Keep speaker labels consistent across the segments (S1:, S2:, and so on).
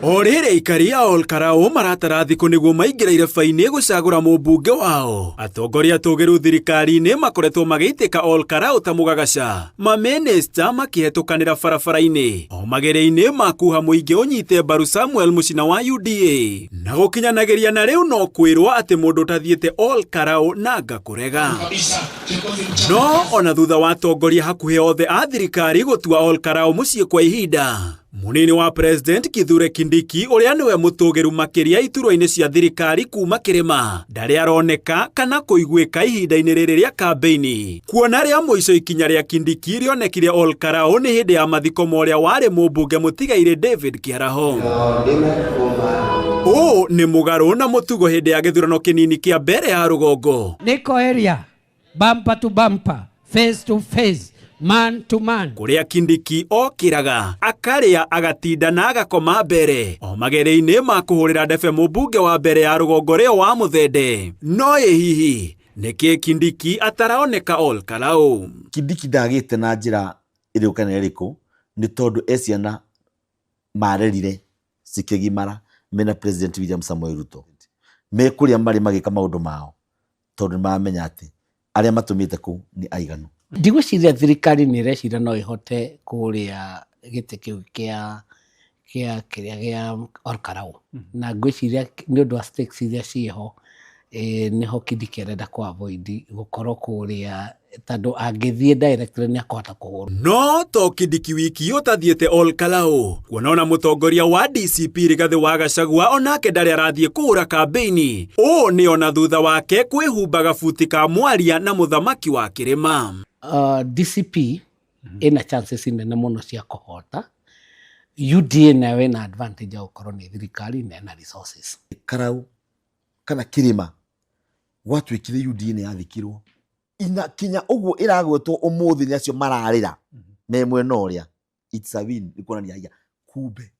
S1: O rĩrĩ aikari a Olkarau maratara thikũ nĩguo maingĩre ireba-inĩ gũcagũra mũmbunge wao. Atongoria atũgĩru thirikari-inĩ makoretwo magĩitĩka Olkarau ta mũgagaca, mamĩnĩsta makĩhetũkanĩra barabara-inĩ o mageria-inĩ ma kuha mũingĩ ũnyite mbaru Samuel Mũchina wa UDA. Na gũkinyanagĩria na rĩu no kwĩrwo atĩ mũndũ ũtathiĩte Olkarau na ngakũrega. No ona thutha wa atongoria hakuhĩ othe a thirikari gũtua Olkarau mũciĩ kwa ihinda, Munini wa President Kithure Kindiki ũrĩa nĩwe mũtũgĩru makĩria iturwa-inĩ cia thirikari kuma kĩrĩma ndarĩ aroneka kana kũiguĩka ihinda-inĩ rĩrĩ rĩa kambĩini. Kuona rĩa mũico ikinya rĩa Kindiki rĩonekire Olkarau nĩ hĩndĩ ya mathiko ma ũrĩa warĩ mũmbunge mũtigairĩ David Kĩaraho. Ũũ nĩ mũgarũ na mũtugo hĩndĩ ya gĩthurano kĩnini kĩa mbere ya rũgongo.
S2: Niko area bumper to bumper, face to face, man to man.
S1: Kũrĩa Kindiki okĩraga akarĩa agatinda na agakoma mbere o mageria-inĩ ma kũhũrĩra ndebe mũmbunge wa mbere ya rũgongo rĩo wa Mũthende. No ĩ hihi nĩkĩ Kindiki ataraoneka Ol Kalou?
S3: Kindiki ndagĩte na njĩra ĩrĩkũ kana ĩrĩkũ nĩ tondũ e ciana marerire cikĩgimara mena President William Samoei Ruto. Me kũrĩa marĩ magĩka maũndũ mao tondũ nĩ maramenya atĩ arĩa matũmĩte kũu nĩ aiganu.
S4: Ndigwĩciria thirikari nĩ ĩreciria no ĩhote kũrĩa gĩtĩ kĩu kĩa kĩa kĩrĩa gĩa Olkalau na ngwĩciria nĩ ũndũ wa stakes iria ciĩho nĩho Kindiki arenda kũ avoid gũkorwo kũrĩa tondũ angĩthiĩ directly nĩ akũhota kũhũrwo.
S1: No to Kindiki wiki ũtathiĩte Ol Kalou, kuona ona mũtongoria wa DCP Rigathĩ wa Gachagua onake ndarĩ arathiĩ kũhũra kambĩini. Ũũ nĩ ona thutha wake kwĩhumba gabuti ka mwaria na mũthamaki wa kĩrĩma.
S4: DCP ĩna chances nene mũno cia kũhota. UDA nayo ĩna advantage ya gũkorwo nĩ thirikari na ĩna resources.
S3: Karau kana kĩrĩma gwatuĩkire UDA nĩ yathikirwo ina kinya ũguo ĩragwetwo ũmũthĩ nĩ acio mararĩra me mwena ũrĩa, it's a win, nĩ kuonania haiya kumbe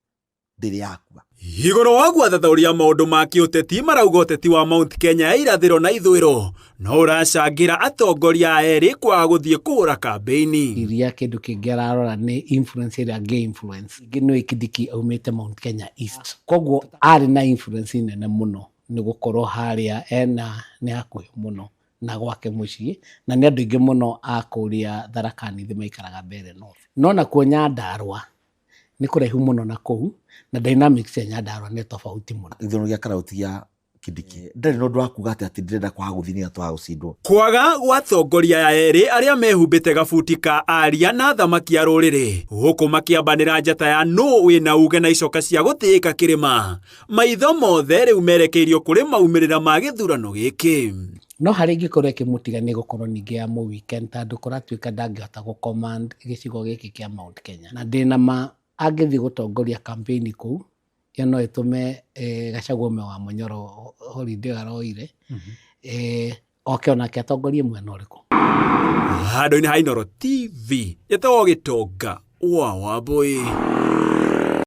S3: ndĩrĩ yakua.
S1: Igũrũ wa gwathathaũria maũndũ ma kĩũteti marauga ũteti wa Mount Kenya ya irathĩro na ithũĩro no ũracangĩra atongoria a erĩ kwaga gũthiĩ kũhũra kambĩini.
S4: Iria kĩndũ kĩngĩ ararora nĩ influence ĩrĩa angĩ influence. Nĩ Kindiki aumĩte Mount Kenya East, koguo arĩ na influence nene mũno nĩ gũkorwo harĩa ena nĩ hakuhĩ mũno na gwake mũciĩ, na nĩ andũ aingĩ mũno a kũrĩa Tharaka Nithi maikaraga Mbeere North. No nakuo Nyandarua nĩ kũraihu mũno na kũu, na dynamics ya Nyandarua nĩ tofauti mũno.
S3: Gĩthurano gĩa Karau ti gĩa Kindiki ndarĩ na ũndũ wa kuga atĩ atĩ ndĩrenda kwaga gũthiĩ nĩgetha twaga gũcindwo.
S1: Kwaga gwa atongoria aya erĩ arĩa mehumbĩte gabuti ka aria na athamaki a rũrĩrĩ gũkũ makĩambanĩra njata ya nũ wĩna uge na icoka cia gũtĩĩka kĩrĩma, maitho mothe rĩu merekeirio kũrĩ maumĩrĩra ma gĩthurano gĩkĩ.
S4: No harĩa ĩngĩkorwo ĩkĩmũtiga nĩ gũkorwo ningĩ ya mũ weekend tondũ kũratuĩka ndangĩhota gũ command gĩcigo gĩkĩ kĩa Mount Kenya. Na ndĩna ma angĩthiĩ gũtongoria campaign kũu, ĩyo no ĩtũme Gachagua aume wa Mũnyoro holiday aroire, oke onake atongorie mwena ũrĩkũ.
S1: Handũ-inĩ ha Inooro TV, njĩtagwo Gĩtonga wa Wambũi.